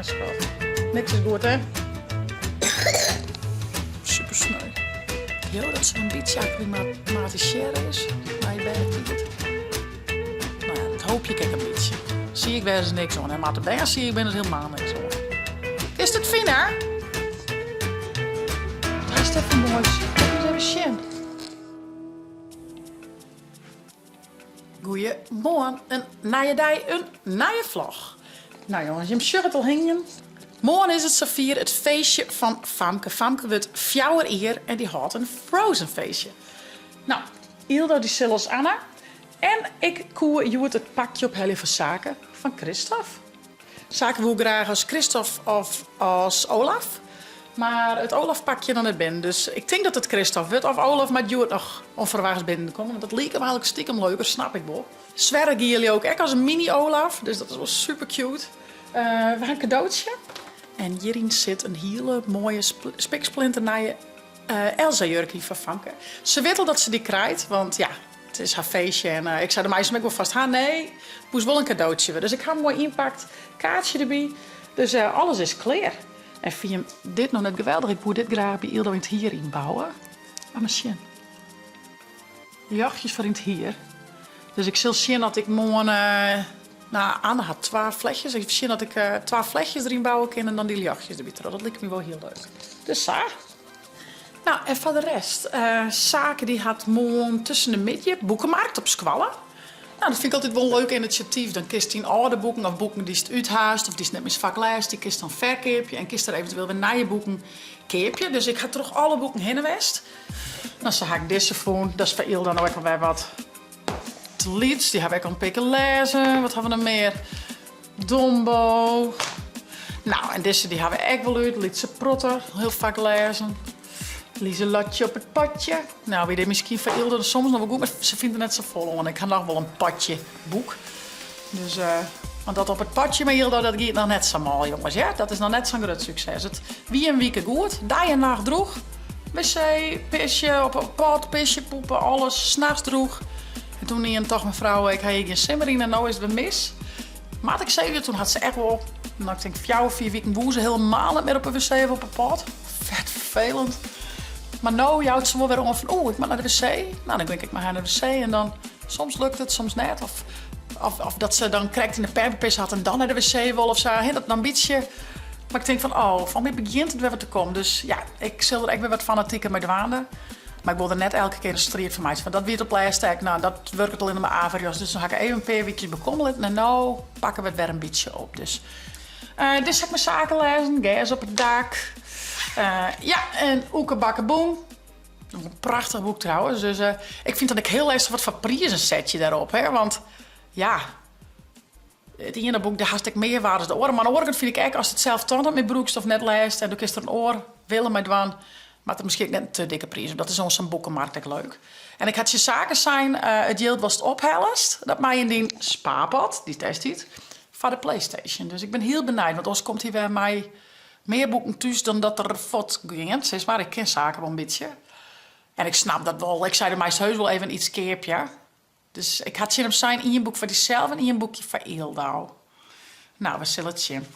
Ja, skat. Niks is goed, hè? Super sneu. Jo, dat se in bytsje akklimatisearre is nei bêdtiid. No ja, dat hoopje ik ek in bytsje. Siik wêze is niks oan, hè? Mar de bern siik binne is helemaal niks oan. Kinst it fine? Wat is dit foar moais? Lit ris even sjen. Goeiemoarn, in nije dei, in nije vlog. Nou jongens, jim sjogge it al hingjen. Moarn is it safier, it feestje fan Famke. Famke wurdt fjouwer jier en dy hâldt in Frozen feestje. Nou, Yldo dy sil as Anna. En ik koe hjoed it pakje ophelje foar Sake fan Kristoff. Sake woe graach as Kristoff of as Olaf, mar it Olaf-pakje noch net binnen. Dus ik tink dat it Kristoff wurdt. Of Olaf moat hjoed noch onverwachts binnenkomme, want dat liket my eigentlik stikem leuker, snap ik wol. Sverre gie leau ik ek as in mini-Olaf, dus dat is wol super cute. We ha in kadootsje en hjiryn sit in hiele moaie spiksplinter nije Elsa-jurk yn foar Famke. Se wit al dat se dy krijt, want ja, it is har feestje en ik sei, do meist him ek wol fêst ha. Nee, it moast wol in kadootsje wurde. Dus ik ha him moai ynpakt, kaartsje derby. Dus alles is klear. En fyn jim dit no net geweldich? Ik woe dit graach by Yldo yn it hier ynbouwe. Laat mar sjen. Ljochtjes foar yn it hier. Dus ik sil sjen oft ik moarn. No, Anne hat twa flechtjes. Even sjen oft ik twa flechtjes deryn bouwe kin en dan dy ljochtjes derby troch. Dat liket my wol hiel leuk. Dus sa. Nou, en foar de rest, Sake dy hat moarn tusken de middei boekemarkt op skoalle. Nou, dat fyn ik altyd wol in leuk inisjatyf. Dan kinst dyn âlde boeken of boeken dy'tst út hast of dy'tst net mear sa faak lêst, dy kinst dan ferkeapje en kinst der eventueel wer nije boeken keapje. Dus ik ha troch alle boeken hinne west. Nou, sa ha ik dizze fûn. Dat is foar Ylda no ek alwer wat te lyts. Dy ha we ek al in pear kear lêzen. Wat ha we noch mear? Dombo. Nou, en dizze dy ha we ek wol út. Lytse Protter, hiel faak lêzen. Lieselotje op it padje. Nou, wie dit miskien foar Ylda soms noch wol goed, mar se fynt der net safolle oan. Ik ha noch wol in padjeboek. Dus, uh, want dat op it padje mei Ylda, dat giet noch net sa mâl, jonges. Ja? Dat is noch net sa'n grut sukses. It wie in wike goed, dei en nacht drûch. WC, pisje, op it pad, pisje, poepe, alles. Nachts drûch. En toen ien tocht mefrou, ik ha hjir gjin sin mear yn en no is it wer mis. Moat ik sizze, toen hat se echt wol, nou ik tink fjouwer, fiif wiken woe se helemaal net mear op de wc of op de pot. Vet ferfelend. Mar no jout se wol wer oan fan oeh, ik moat nei de wc. Nou, dan gean ik mei har nei de wc en dan soms lukt it, soms net. Of, of, of dat se dan krekt yn de pamper pisse hat en dan nei de wc wol of sa. Hè, dat dan in bytsje. Mar ik tink fan oh, fan my begjint it wer wat te kommen. Dus ja, ik sil der ek wer wat fanatiker mei dwaande. Mar ik wol der net elke kear in striid fan meitsje, want dat wie it op lêst ek. Nou, dat wurket allinne mar averjochts. Dus dan ha ik even in pear wykjes bekomme litten en no pakke we it wer in bytsje op. Dus uh, dizze ha ik mei Sake lêzen, Gers op it dak. Uh, ja, en Oeke Bakke Boem. Een prachtich boek trouwens. Dus uh, ik fyn dat ek hiel lêstich wat foar prizen set je dêrop. Hè? Want ja, It iene boek, dêr hast ek mear waarde as de oare. Mar oan de oare kant fyn ik ek, ast it sels toch net mear brûkst of net lêst en do kinst der in oar wille mei dwaan, moat der miskien ek net in te dikke priis op. Dat is oan sa'n boekemarkt ek leuk. En ik ha tsjin Sake sein, it jild watst ophellest, dat mei yn dyn spaarpot, dy't dêr stiet, foar de PlayStation. Dus ik bin hiel benijd, want oars komt hy wer mei mear boeken thús dan dat der fuort gean. Sis mar, ik ken Sake wol in bytsje. En ik snap dat wol. Ik sei, do meist heus wol even iets keapje. Dus ik ha tsjin him sein, ien boek foar dysels en ien boekje foar Yldau. Nou, we sille it sjen.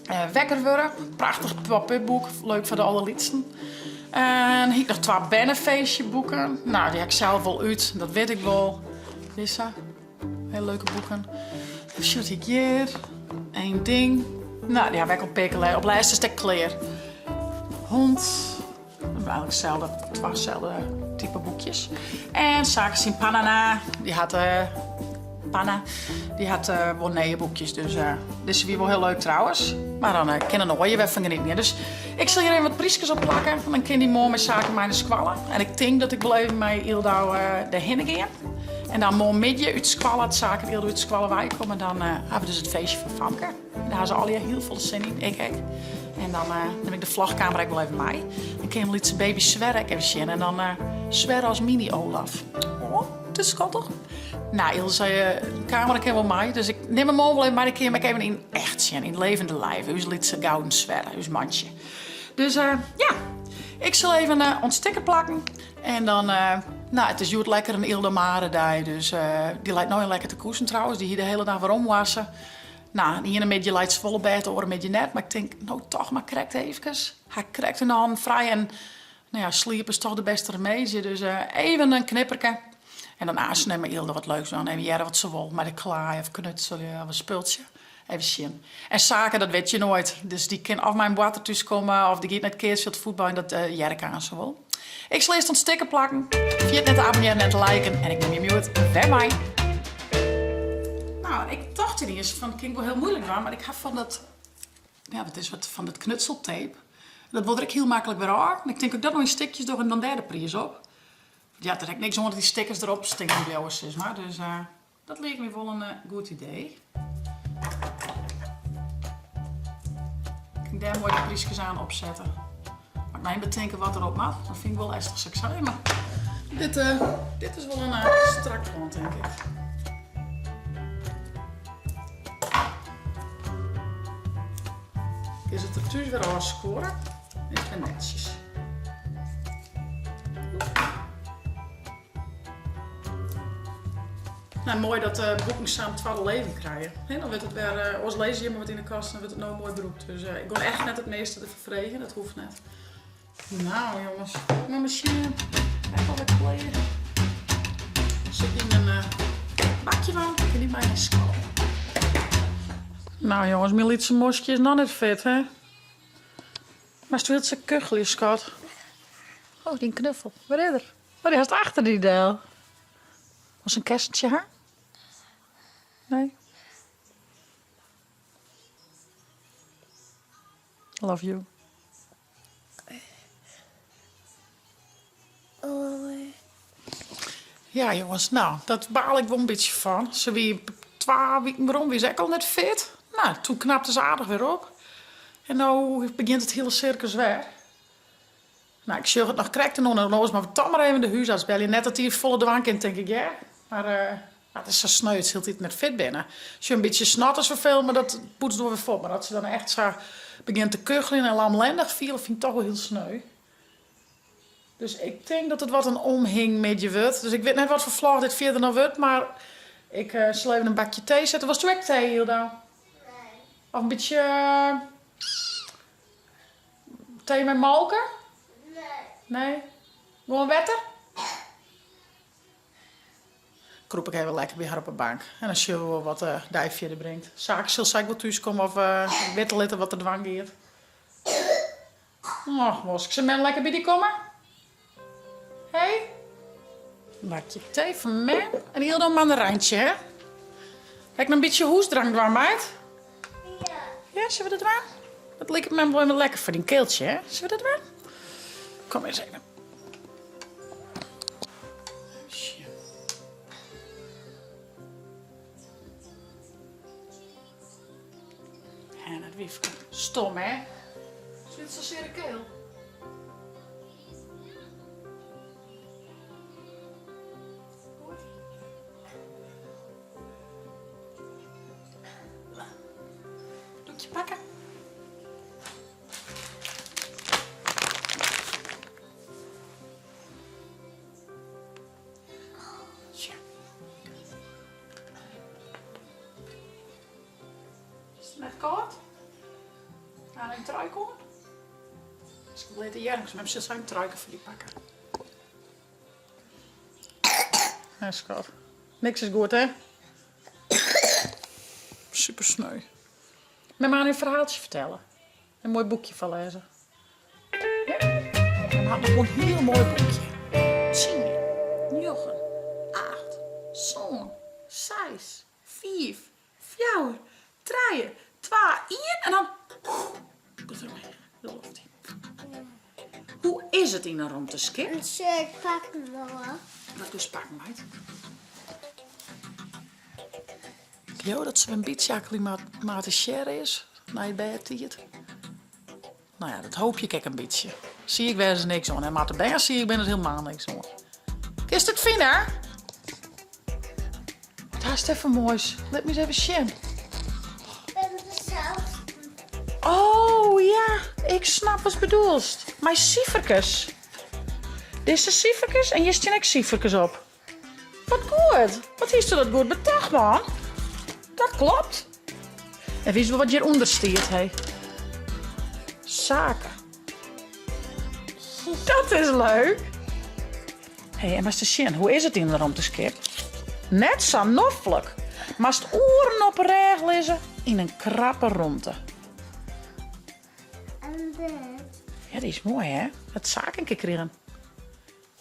Uh, wekker wurde, prachtich pop-up boek, leuk foar de allerlytsten. En hie ik noch twa bernefeestjeboeken. Nou, dy ha ik sels wol út, dat wit ik wol. Dizze, hiel leuke boeken. Even sjen wat hie ik hjir. Eén ding. Nou, dy ha we ek al in pear kear lêzen. Op lêst is it ek klear. Hond. Eigentlik selde, twa selde type boekjes. En Sake syn Panana, dy hat uh, Panna, dy hat uh, wol nije boekjes. Dus uh, dizze wie wol hiel leuk trouwens. Mar dan uh, kin in oar hjir wer fan genieten. Dus ik sil hjir even wat pryskes op plakke. En dan kin dy moarn mei Sake mei nei skoalle. En ik tink dat ik wol even mei Yldau uh, dêrhinne gean. En dan moarnmiddei út skoalle, as Sake en Yldau út skoalle weikomme, dan uh, ha we dus it feestje fan Famke. Dêr ha se allegear hiel folle sin yn, ik ek. En dan uh, nim ik de vlogkamera ek wol even mei. Dan kin lytse baby Sverre ek even sjen. En dan uh, Sverre as mini Olaf. Oh, te skattich. Nou, Ilse sei, uh, de kamera kin wol mei. Dus ik nim him wol even mei. Dan kin je him ek even yn echt sjen, yn levende lijve. Us lytse gouden Sverre, ús mantsje. Dus uh, ja, ik sil even uh, ontstikken plakken. En dan, uh, nou, it is hjoed lekker in Ylda Mare dei. Dus uh, dy leit no in lekker te koesen trouwens. Dy hie de hiele dag wer omwassen. No, de iene middei leit se wol op bêd, de oare middei net. Mar ik tink, no toch mar krekt eefkes. Ha ik krekt in hannen frij en no ja, sliepe is toch de bêste remeedzje. Dus even in knipperke. En dan aanst mei Ylda wat leuks dwaan. Even hearre wat se wol, mei de klaai of knutselje of in spultsje. Even sjen. En Sake, dat wit je noait. Dus dy kin of mei in boarter thús komme of dy giet nei it keatsfjild fuotbaljen. Dat hear ik aanst wol. Ik sil earst oan it stikken plakken. Ferjit net te abonnearjen en te liken. En ik nim jim hjoed wer mei. Nou, ik tocht yniens fan, kin ik wol hiel muoilik dwaan, mar ik ha fan dat, ja, wat is wat, fan dat knutseltape. Dat wol der ek hiel maklik wer ôf. En ik tink as ik dat no yn stikjes doch en dan dêr de priis op. Want ja, der is ek niks oan dat dy stikkers derop stinken bliuwe, sis mar. Dus dat liket my wol in goed idee. Kin ik dêr moai de pryskes aan opsette. Moat ik my even betinke wat derop moat. Dat fyn ik wol lestich, sa ik sei. Mar dit, dit is wol in strak plan, tink ik. Is it der thús wer ôfskuorre? Is it wer netsjes. Nou, moai dat de boeken sa'n twadde leven krije. Hè, dan wurdt it wer, eh, oars lizze je mar wat yn de kast, dan wurdt it no moai brûkt. Dus eh, ik gean echt net it measte derfoar freegjen, dat hoecht net. Nou jonges, mijn machine echt alweer klear. Sit yn in eh, bakje van, kin dy mei nei skoalle. Nou jonges, myn lytse moskje is noch net fit, hè? Moatst wilt se kuchelje, skat. Oh, dyn knuffel. Wêr is er? Oh, dy hast achter dy del. Wolst in kessentsje ha? Nee? Love you. Ja, jongens, nou, dat baal ik wol in bytsje fan. Se wie twa wiken werom, wie se ek al net fit. Nou, toen knapte se aardich wer op. En no begjint it hiele sirkus wer. Nou, ik sjoch it noch krekt en oan en oars, mar we toch mar even de húsarts belje. Net dat dy folle dwaan kin, tink ik, hear. Mar uh, it is sa sneu dat se hieltyd net fit binne. Sjoch, in bytsje snot is ferfelend, mar dat poetst wol wer fuort. Mar as se dan echt sa begjint te kucheljen en lamlendich fiele, fyn ik toch wol hiel sneu. Dus ik tink dat it wat in omhingmiddei wurdt. Dus ik wit net wat foar vlog dit fierder noch wurdt, mar ik uh, sil even in bakje tee sette. Wolst ek tee, Hilda? Nee. Of in bytsje tee mei molke? Nee. Nee? Gewoan wetter? Krûp ik even lekker by har op 'e bank. En dan sjogge we wol wat de dei fierder bringt. Sake sil sa ek wol thúskomme of witte litte wat der dwaan giet. Och, Mosk, sil mem lekker by dy komme? Hey? Bakje tee foar mem. En hiel dan mandarijntje, hè? Ha ik noch in bytsje hoestdrank dwaan, meid? Ja. Ja, sille we dat dwaan? Dat liket mem wol even lekker foar dyn keeltsje, hè? Sille we dat dwaan? Kom eens even. Sjen. En dat wyfke. Stom, hè? Sit sa seare keel. Goed. Doekje pakken. Tja. Is it net kâld? Ha in trui oan? Miskien bleate earms, mem sil sa in truike foar dy pakke. Ja, skat. Niks is goed, hè? Super sneu. Mem mei in ferhaaltsje fertelle. In moai boekje foarlêze. Ja? Mem hat noch in hiel moai boekje. Tsien, njoggen, acht, sân, seis, fiif, fjouwer, trije, twa, ien en dan giet er omheech, de loft yn. Hoe is it yn in romteskip? In shirt pakken wolle. Wat dus pakken, meid? Ik leau dat se in bytsje akklimatisearre is nei it bêdtiid. No ja, dat hoopje ik ek in bytsje. Siik wêze is niks oan en moat de bern siik binne is hielendal niks oan. Kinst it fine? Wat hast dêr foar moais? Lit my ris even sjen. Oh ja, ik snap watst bedoelst. Mei siferkes. Dizze siferkes en hjir stean ek siferkes op. Wat goed! Wat hiest dat goed betocht, man. Dat klopt. En witst wol wat hjirûnder stiet, hé? Sake. Dat is leuk. Hé, en moatst ris sjen, hoe is it yn in romteskip? Net sa noflik. Moatst oeren op 'e rêch lizze yn in krappe romte. En dit? Ja, dy is moai, hè? Dat Sake in kear krigen.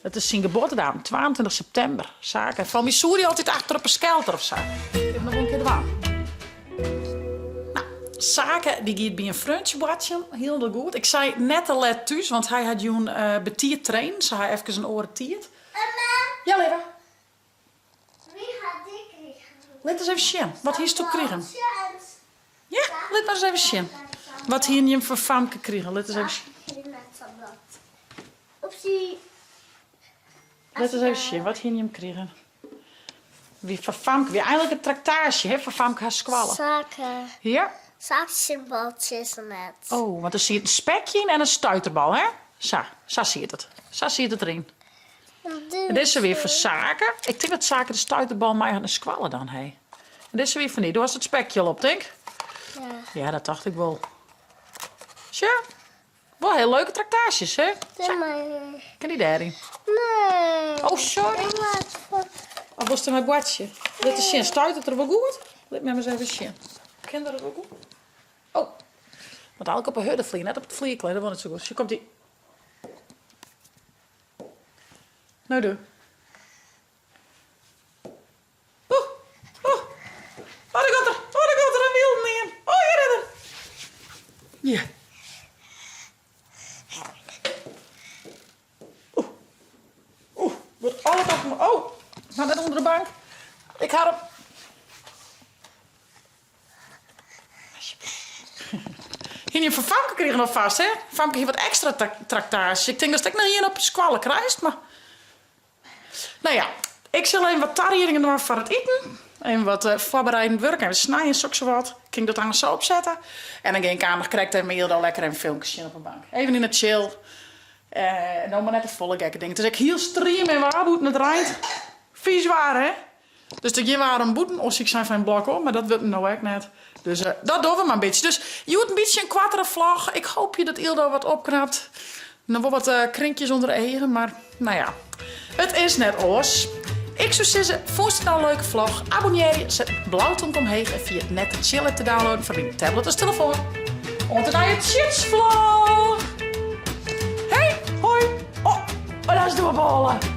Dat is syn geboartedatum, 22 septimber. Sake, fan my soe dy altyd achter op 'e skelter of sa. Ik noch wol in kear dwaan. Nou, Sake dy giet by in freontsje boartsjen, hielendal goed. Ik sei net te let thús, want hy hat jûn uh, betiid trainen, sa hy efkes in oare tiid. Mama? Ja, leave. Wie hat dy krigen? Lit ris even sjen. Wat hiest krigen? Ja, lit mar ris even sjen. Wat hiene jim foar famke krigen? Lit ris even sjen. Lit ris even sjen, wat hiene jim krigen? Wie foar famke, wie einlik in traktaasje, hè, foar famke har skoalle. Sake. Ja. Sake syn baltsje is der net. Oh, want der siet in spekje yn en in stuiterbal, hè? Sa, sa siet it. Sa siet it deryn. En dizze wie foar Sake. Ik tink dat Sake de stuiterbal mei hat nei skoalle dan, hé. En dizze wie foar dy. Do hast it spekje al op, tink? Ja. Ja, dat tocht ik wol. Sjoch, wol hiel leuke traktaasjes, hè? Sa. Kin dy dêryn? Nee. Oh, sorry. Of wolst dermei boartsje? Lit ris sjen, stuit it der wol goed? Lit my ris even sjen. Kin dat wol goed? Oh, moat eigentlik op 'e hurde flier, net op it flierkleed, dat wol net sa goed. Sjoch, komt dy. No doe. Oeh, oeh. Oh, dêr giet er. Oh, dêr giet er in wylden ien. Oh, hjir is er. Ja. Oeh. Oeh, wurdt alle kanten. Oh, mar net ûnder de bank. Ik ha him. Hiene jim fan Famke krigen alfêst, hè? Famke hie wat ekstra traktaasje. Ik tink datst ek noch ien op skoalle krijst, mar... No ja, ik sil even wat tariedingen dwaan foar it iten. Even wat eh, foarbereidend wurk, even snijen, soksawat. Kin ik dat aanst sa opsette. En dan gean ik aanst krekt even mei Ildo lekker even filmkes sjen op 'e bank. Even yn 'e chill. Eh, no mar net te folle gekke dingen. It is ek hiel striemin waar bûten, it reint. Fiis waar, hè? Dus der gjin waar om bûten, oars hie ik sein fan in blok om, mar dat wurdt no ek net. Dus eh, dat dogge we mar in bytsje. Dus hjoed in bytsje in koartere vlog. Ik hoopje dat Ildo wat opknapt. Noch wol wat eh, krinkjes ûnder de eagen, mar no ja, it is net oars. Ik soe sizze, fûnst it no in leuke vlog? Abonnearje, set in blau tomke omheech en ferjit net de Chill app te downloaden foar dyn tablet as telefoan. Oant de nije Tsjitsvlog! Hey, hoi! Oh, oh, dat is de bôle!